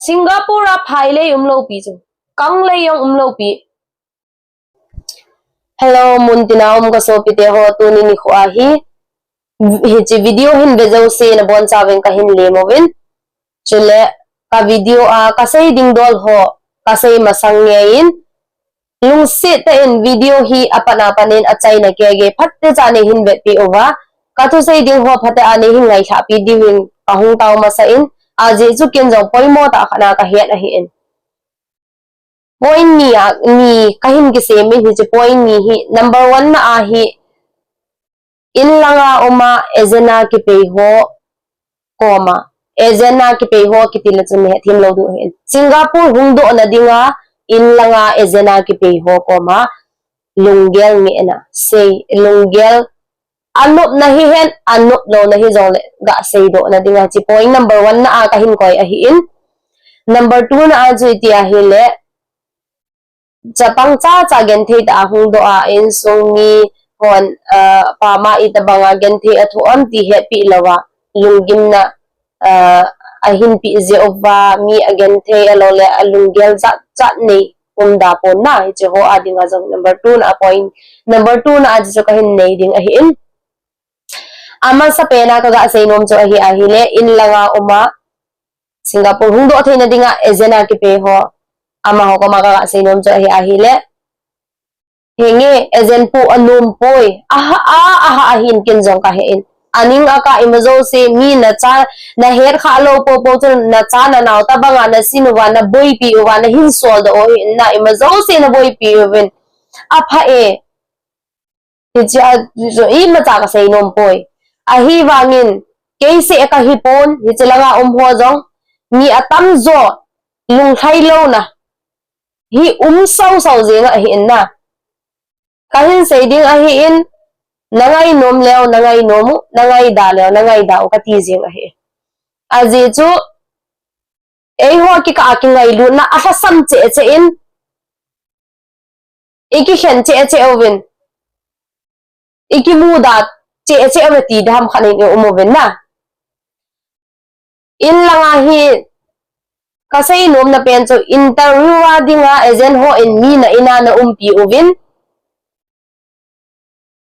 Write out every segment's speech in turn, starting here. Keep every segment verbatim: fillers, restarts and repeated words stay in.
Singapore a phailei umlou pi chu. Kanglei jong umlou pi. Hello, muntina um ka sopite ho, tuni nikho ahi. Hiche video hin ve jouse nabonchauvin kahin lem uvin. Chule ka video a kasei ding dol ho kasei masang ngeiyin, lungset tah in video hi apat apat in achaina kei gei phatecha neihin vetpi uva, kathusei ding ho phatea neihin ngailhahpi diuvin kahung tao masa in, ajeh chu ken jong poimo tah khat na kahet ahin. Point ni a, ni kahin kisem in hiche point ni hi, number one na ahi, in langa uma agent a kipei ho koma, agent a kipei ho kiti le chun hethem lou diu ahin. Singapore hungdohna dinga in langa agent a kipei ho koma lunggel ngehna sei, lunggel anopna hihen, anop louna hijongle gaseidohna dinga hiche point number one na a kahin koi ahin. Number two na a chu iti ahile, chapang chacha genthei tah a hungdoh a, insung mi hon, ah, pama itobanga genthei athoh am ti hetpi louva, lunggimna, ah, ahinpeh jeh uva, mi agenthei ahilou le alunggel jat jat nei umda pon na, hiche ho a dinga jong number two na a point, number two na a chu kahin nei ding ahin. Amasapen a kagasei nom chu ahi ahile, in langa uma, Singapore hungdoh theina dinga agent a kipei ho, amaho koma kagasei nom chu ahi ahile, henge, agent pu anom poi, aha, a, aha, ahin ken jong kahen. Aning akah ima jouse mi nacha, nahet kha lou poupou chu nacha nanao tobanga nasin uva, naboipi uva, nahin soldoh u ahin na, ima jouse naboipi uvin. Apha e. Hiche a chu imacha kasei nom poi. Ahivangin, keiseh kahi pon, hiche langa um ho jong, mi atamjo, lunglhai louna hi um sausau jeng ahin na. Kahin sei ding ahin, nangai nom leu, nangai nom u, nangaida leu, nangaida u kati jeng ahi. Ajeh chu, eiho kikah a kingailutna alhasam cheh cheh in, ikikhen cheh cheh uvin, ikimuda cheh cheh uve ti dam khat in i um uvin na. In langa hi kasei nomna pen chu interview a dinga agent hon mi na in a naumpi uvin.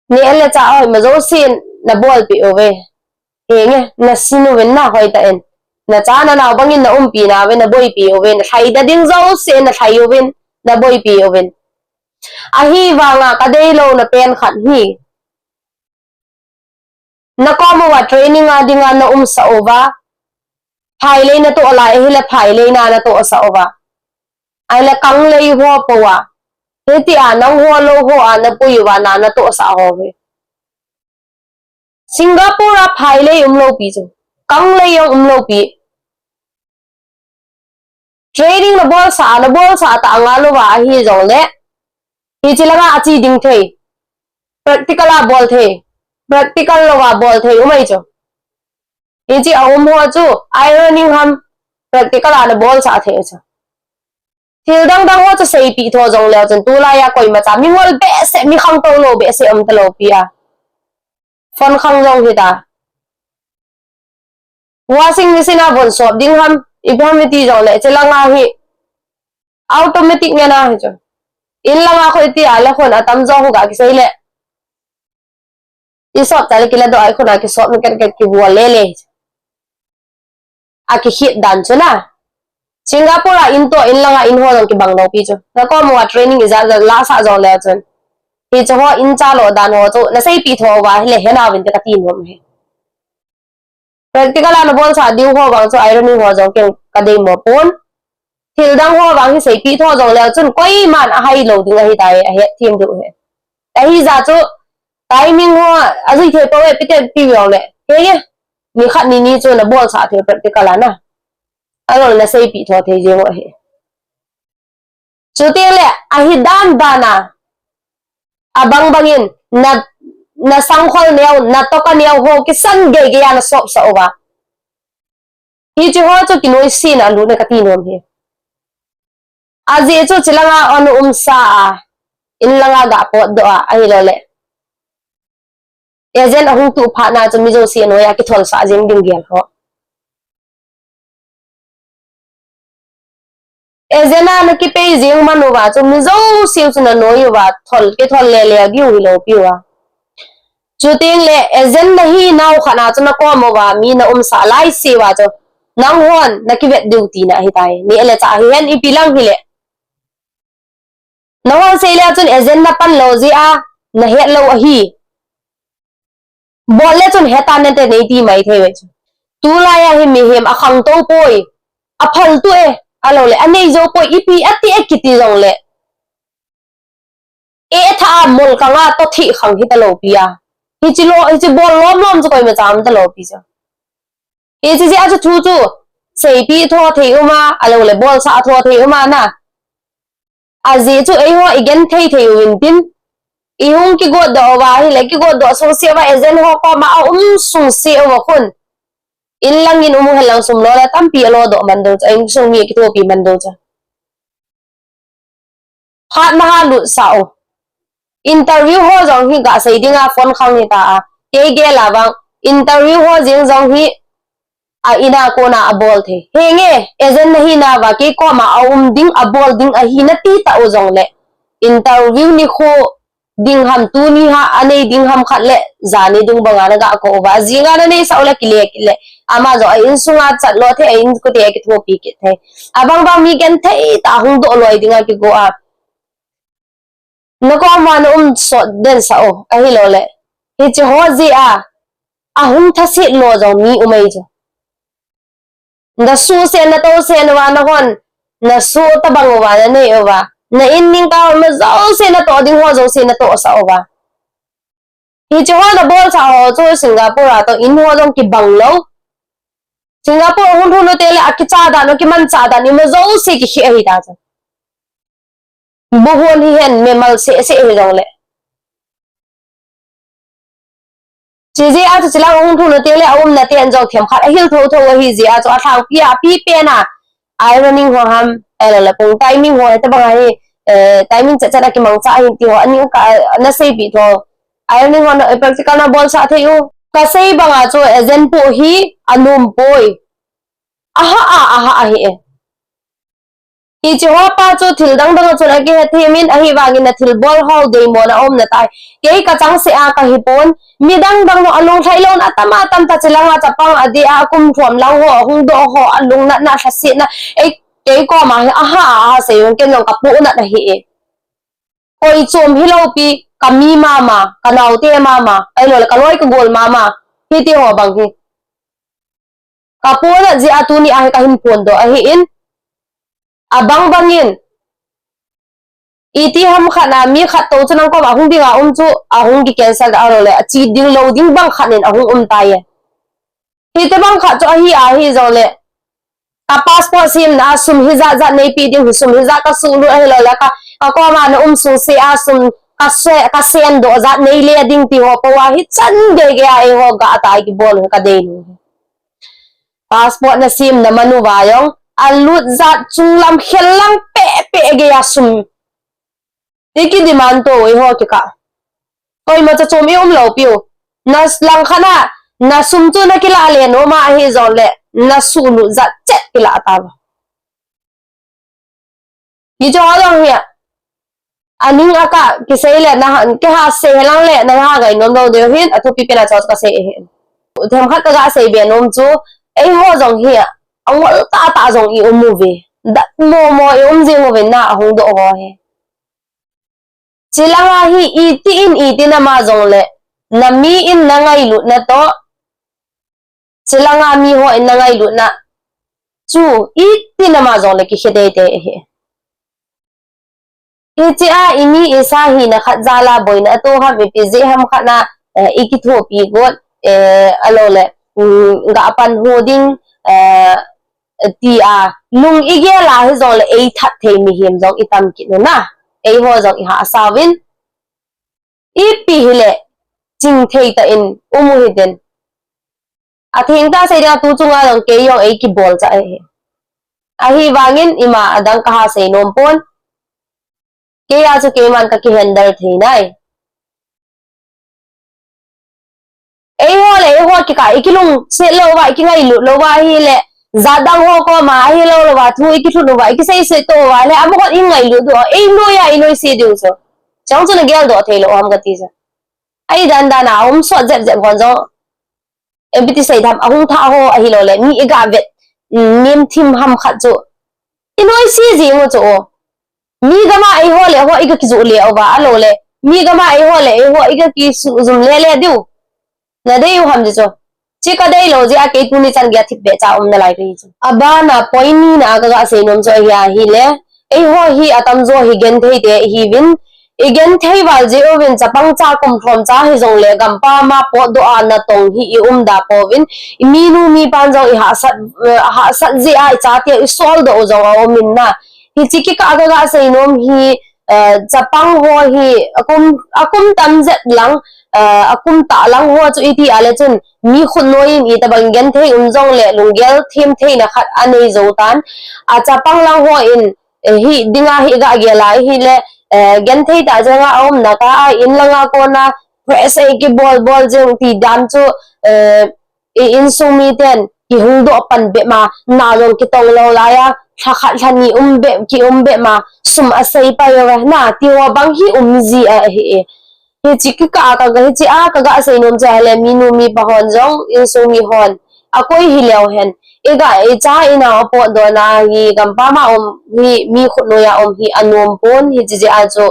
Neh le chah ho ima jouse nabolpeh uve. Henge, nasin uvin na hoitah in. Nacha nanao bangin naumpi nauve, naboipi uve, nalhaida ding jouse nalhai uvin, naboipi uvin. Ahivanga kadeilouna pen khat hi, nakom uva training a dinga naumsah uva, phailei natoh lai ahile phailei na natohsah uva, ahile kanglei ho pouva, hitia nangho lou hoa napui uva na natohsah ho hi. Singapore a phailei umlou pi chu, kanglei jong umlou pi. Training nabolsah, nabolsah tah ngal uva ahijongle, hiche langa ache ding thei, practical a bol thei, practical louva bol thei um ahi chu. Hiche a um ho chu, ironing ham, practical a nabolsah thei chu. Thil dang dang ho chu seipeh tho jongleu chun, tulai a koimacha mingol behseh, mi khangtou lou behseh um talou pi a. Phone khang jong hita. Washing machine a von sop ding ham, ipi ham iti jongle, hiche langa hi automatic ngen ahi chu. In langa khu itia le khun atamjo khu ga kisei le, isop tah le kiladoh a, ikhun a kisop na ket ket kivol le le. Akikhit dan chu na. Singapore a in toh in langa in ho jong kibang lou pi chu. Nakom uva training ijat jat lahsah jongleu chun, hiche ho in chalo dan ho chu naseipeh tho uva ahile henauvin te kati nom ahi. Practical a nabolsah diu ho vang chu ironing ho jong ken kadeimo pon. Thil dang ho vang hi seipeh tho jongleu chun koiman ahailou ding ahitai, ahetthem diu ahi. Ahijeh chu timing ho ajui thei pou e, ipi ti jongle, henge, nikhat nini chu nabolsah thei practical a na, alol naseipeh tho thei jeng u ahi. Chuteng le ahi dan dan a, abang bangin na, nasangkhol neo, natoka neo ho kisan gei gei a nasopsah uva, hiche ho chu kinoisena alut e kati nom hi. Ajeh chu hiche langa ana umsa a, in langa ga potdoh a, ahilou le agent ahung tuh phat na chu mi jouse anoi a kitholsah jeng ding gel ho. Agent a nakipei jing man uva chu mi jouse chu nanoi uva, thol, kithol lele diu hilou piu a. Chuteng le agent nahi nau khat a chu nakom uva mi naumsah laise uva chu, nanghon nakivet diu tina ahitai. Neh le chah hihen ipi lang hile. Nahon seile chun agent napan lou jeh a, nahet lou ahi. Bol le chun hetan nate neiti mai thei uve chu. Tulai a hi mihem akhangtou poi. Aphal tu e, alou le, anei jou poi, ipi ati e kiti jong le. E tha a mol kanga to thi khang hita lou pi a. Hichi lo, hichi bol lom lom chu koima cham ta lou pi chu. Hichi jeh a chu thu chu, seipi tho thei uma, alou le, bolsah tho thei uma na. Ajeh chu eiho i genthei thei uvin tin, i hung kigot doh uva ahile, kigot doh sung se uva agent ho koma aum sung se uva khun. In lang in um u hen lang sum lo le tampi alo doh man ding chu, a insung mi kithopi man ding chu. Hat na ha lut sa u. Interview ho jong hi gasei dinga phone khang hita a. Kei gel a vang, interview ho jeng jong hi, a ina kona abol thei. Henge, agent nahi nauva, kei koma aum ding, abol ding ahi nati ta u jong le. Interview nikho ding ham, tuni a anei ding ham khat le, jani ding banga naga kou uva. Ajing a nanei sa u le kile kile. Ama jong a insunga chat lo thei, a inkote a kithopi kit thei. Abang bang mi genthei tah a hung doh loi dinga kigo a. Nakoma naum sot den sa u, ahilou le. Hichi ho jeh a, ahung thasit lo jong mi um ahi chu. Nasuh se, natoh se, nava nahon, nasuh tabang uva, nanei uva. Na in ning ka ma jouse natoh ding ho jouse natoh sa uva. Hichi ho nabolsah ho chu Singapore a toh in ho jong kibang lou. Singapore hung lhun u teng le akicha dan u, kimanchah dan u, ima jouse kikhel ahi ta chu. Buhon hihen, mimal seh seh hi jong le. Chijeh a chu chilang hung lhun u teng le aumna ten jong themkhat ahil tho tho ahi jeh a chu alhangpi a, api pen a. Ironing ho ham, ahilou le pung timing ho, hitabang a hi, eh, timing chet chet a kimangcha ahin ti ho, ani ka, naseipi tho. Ironing ho na, eh, practical nabolsah thei u. Kasei banga chu agent pu hi, anom poi. Aha a, aha ahi e. Hichi ho pa chu thil dang dang a chun akihet themin, ahivangin nathilbol ho deimo na um natai. Kei kachangseh a kahipon, mi dang dang nu alung lhai louna atam atam ta chilanga chapang adeh a kum thum lang ho, ahung doh ho, alung natna lhasetna, ei, kei koma hi, aha, aha, seiyun ken jong kapohnat ahi e. Koi chom hilou pi, kami mama, kanaote mama, ahilou le kaloi kagol mama, hiti ho bang hi. Kapohnat jeh a tuni a hi kahin phondoh ahin, abang bangin, iti ham khat a mi khat toh chu nang koma hung dinga um chu, ahung ki cancel da ahilou le, ache ding lou ding bang khat in ahung um tai e. Hitabang khat chu ahi ahi jong le, ka passport semna a sum hijat jat neipe ding, hi sum hijat kasuhlut ahilou le, ka, kakoma naum sung se a sum kase-, kasendoh jat neile ding ti ho pou a hichan gei gei a eiho gah a tai kibol u hi kadei nu hi. Passport nasem naman uva jong, alut jat chunglam khel lang peh peh gei a sum. Iki demand to eiho kikah. Koima cha chom i um lou piu. Nas lang khat a, nasum chu nakilah le nom ahi jong le, nasuhlut jat chet kilah tauva. Hiche ho jong hi a. Aning a ka kisei le na han, kiha sei lang le na ha ngai nom lou deu hin, athupi pen a chu kasei ahin. Themkhat kaga sei be nom chu, eiho jong hi a, angol tah tah jong i um uve. Datmo mo i um jing uvin na ahung doh ho hi. Chilanga hi iti in iti nama jong le, nami in nangailutna toh, chilanga miho in nangailutna chu iti nama jong le kikhe teitei ahi. Hiche a ini isa hina khat jal a boina atoh ham, ipi jeh ham khat na, eh, ikithopi got, eh, ahilou le, um, gah pan ho ding, eh, ti a, lung igel a hijong le eithat thei mihem jong itam kit u na, eiho jong ihahsa uvin, ipi hile, chingthei tah in um u hiten. Atheng tah sei dinga tu chunga jong kei jong eikibol cha ahi. Ahivangin ima adang kaha sei nom pon. Kei a chu keiman kakihandle thei nai. Eiho le eiho kikah ikilungset lou uva, ikingailut lou uva ahile, Jat dang ho koma ahilou lou va thu ikilhut uva, ikisei sei to uva le, amaho ingailut diu, einoiya, einoise diu chu. Chang chu nagel doh thei lou ham kati chu. Ahi dan dan a, um sot jep jep hon jong. Ipi ti sei tham, ahung thah ho ahilou le, mi iga vet, mm, nem thim ham khat chu. Inoise jing u chu o. Mi gama eiho le ho iga kijoh le uva, alou le. Mi gama eiho le eiho iga kisuh jum le le diu. Nadei u ham ti chu. Chi kadei lou jeh a kei tuni chan gei a thipbeh cha um nalai kahi chu. Abana point nina a kaga sei nom chu ahi ahile. Eiho hi atamjo hi genthei te ihiuvin. Igenthei val jeh uvin chapang cha kum lhom cha hijongle gampam a potdoh a natong hi ium da pouvin. Iminu mipan jong ihahsat, eh, hahsat jeh a ichate isoldoh u jong aum in na. Hiche kikah a kaga sei nom hi, eh, chapang ho hi akum, akum tam jet lang, eh, akum tah lang ho chu iti a le chun mi khutnoi in itobang genthei um jongle lunggel thim theina khat anei jou tan. Achapang lang ho in, eh, hi dinga hi ga gel a ahile, eh, genthei tah jenga aumna kah a in langa kona press ei kibol bol jeng ti dan chu, eh, i insung miten kihung doh pan bep ma, na jong kitong lou laiya, lha khat lha ni um bep, kium bep ma, sum asei pai uve na, ti ho bang hi um ji ahi e. Hiche kikah a kaga, hiche a kaga sei nom chu ahile, minu mipa hon jong, insung mi hon, akoi hileu hen. Iga, icha inao apotdoh na hi, gampam a um hi, mi khutnoi a um hi, anom pon, hiche jeh a chu,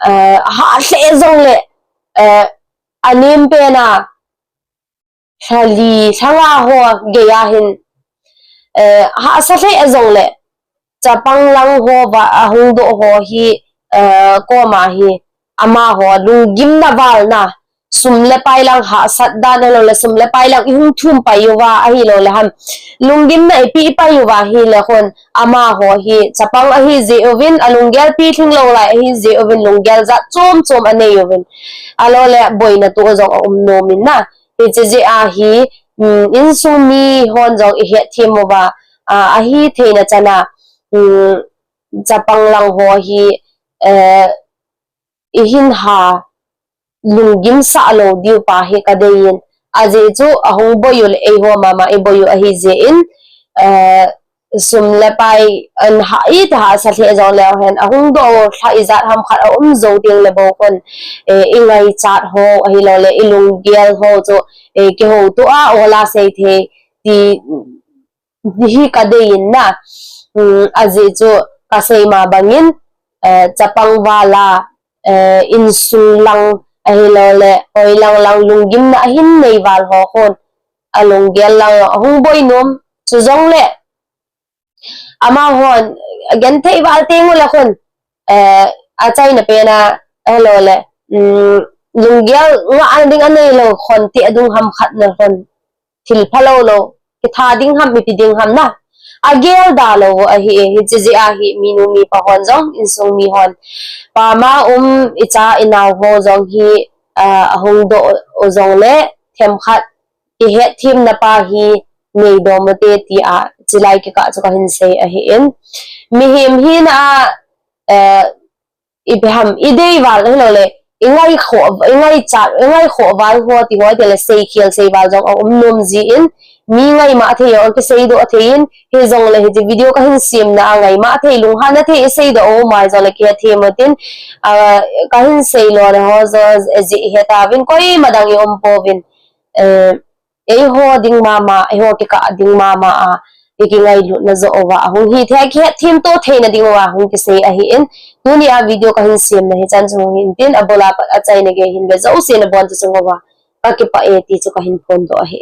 eh, hah lheh jongle, eh, anem pen a, lha li, lha nga ho gei a hin, eh, hahsa lheh jongle, chapang lang ho va ahung doh ho hi, eh, koma hi, amaho lunggimna val na, sum le pai lang hahsat dan ahilou le, sum le pai lang ihung thum pai uva ahilou le ham. Lunggimna ipi pai uva ahile khun, amaho hi, chapang ahi jeh uvin, alunggel pilhing lou lai ahi jeh uvin, lunggel jat chom chom anei uvin. Alou le, boina to jong aum nom in na. Hiche jeh a hi, um, insung mi hon jong ihet thim uva, a, ahi theina chan a, um, chapang lang ho hi, eh, ihin ha lunggim sah lou diu pa hi kadei in. Ajeh chu ahung boi u le eiho mama iboi u ahi jeh in, eh, sum le pai an ha, iti hahsa lheh jongleu hen, ahung doh u lha ijat ham khat aum jou teng le bou khun, eh, ingaichat ho ahilou le ilunggel ho chu, eh, kihouto a, ola sei thei ti hi kadei in na. Um, ajeh chu kasei ma bangin, eh, chapang val a, eh, insung lang ahilou le, hoi lang lang lunggimna ahin nei val ho khun, alunggel lang ahung boi nom, chujongle, amahon, genthei val teng u le khun, eh, achaina pen a, ahilou le, um, lunggel ngah ding anei lou khun, ti adung ham khat na khun, thil phalou lou, kitha ding ham, ipi ding ham na. Agel da lou u ahi e, hiche jeh a hi, minu mipa hon jong, insung mi hon. Pama um, icha inao ho jong hi, ah, ahung doh u jongle, themkhat, ihet thimna pa hi, nei dom u te ti a, chilai kikah chu kahin sei ahi in. Mihem hina a, eh, ipi ham, idei val ahilou le, ingaikhoh, ingaichat, ingaikhoh val ho ti ho, ti le seikhel sei val jong aum nom ji in, mi ngaima thei jong kiseidoh thei in, hijongle hiche video kahin semna a ngaima thei, lunghanna thei iseidoh u mai jongle kihet thim u tin, ah, kahin seilona ho jong, eh, jeh hetauvin, koima dang ium pouvin, eh, eiho ding mama, eiho kikah ding mama a, ikingailutna joh uva ahung hi thei, kihet thim to theina ding uva ahung kisei ahi in, tuni a video kahin semna hichan chu hung hin tin, abul a pat achaina gei hin le jouse naboncha chung uva kakipah e ti chu kahin phondoh ahi.